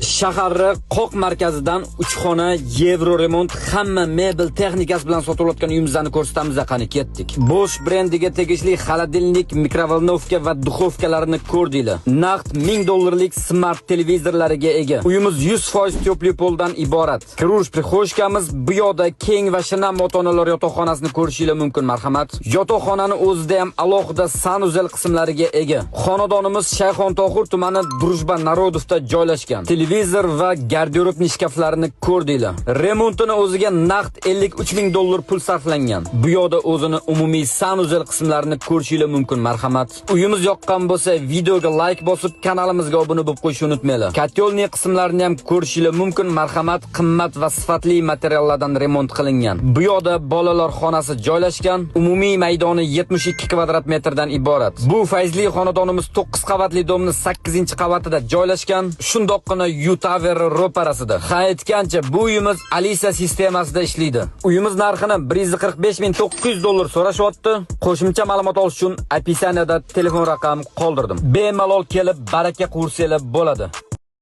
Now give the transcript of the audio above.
Shaharni qoq markazidan 3 xona yevro remont, hamma mebel texnikasi bilan sotilayotgan uyimizni ko'rsatamiz. Qani, ketdik. Bosch brendiga tegishli холодильник, микроволновка va duxovkalarni ko'rdinglar. Naqd 1000 dollarlik smart televizorlariga ega. Uyimiz 100% тёплый poldan iborat. Kirish прихожка miz bu yoqda keng va shinam ota-onalar yotoqxonasini ko'rishinglar mumkin, marhamat. Yotoqxonani o'zida ham alohida санузел qismlariga ega. Xonadonimiz Shayxontohur tumani, Дружба народов da joylashgan. Televizor va гардеробный shkaflarini ko'rdinglar. Remontini o'ziga naqd 53 ming dollar pul sarflangan. Bu yoqda o'zini umumiy санузел qismlarini ko'rishinglar mumkin, marhamat. Uyimiz yoqqan bo'lsa, videoga like bosib, kanalimizga obuna bo'lib qo'yishni unutmanglar. Котельный qismlarini ham ko'rishinglar mumkin, marhamat. Qimmat va sifatli materiallardan remont qilingan. Bu yoqda bolalar xonasi joylashgan. Umumiy maydoni 72 kvadrat metrdan iborat. Bu fayzli xonadonimiz 9 qavatli дом ni 8-qavatida joylashgan. Shundoqqina U Tower ro'parasida. Ha, aytgancha, bu uyimiz Alisa sistemasida ishlaydi. Uyimiz narxini 145 900 dollar so'rashyapti. Qo'shimcha ma'lumot olish uchun описание da telefon raqam qoldirdim. Bemalol kelib baraka qursanglar bo'ladi.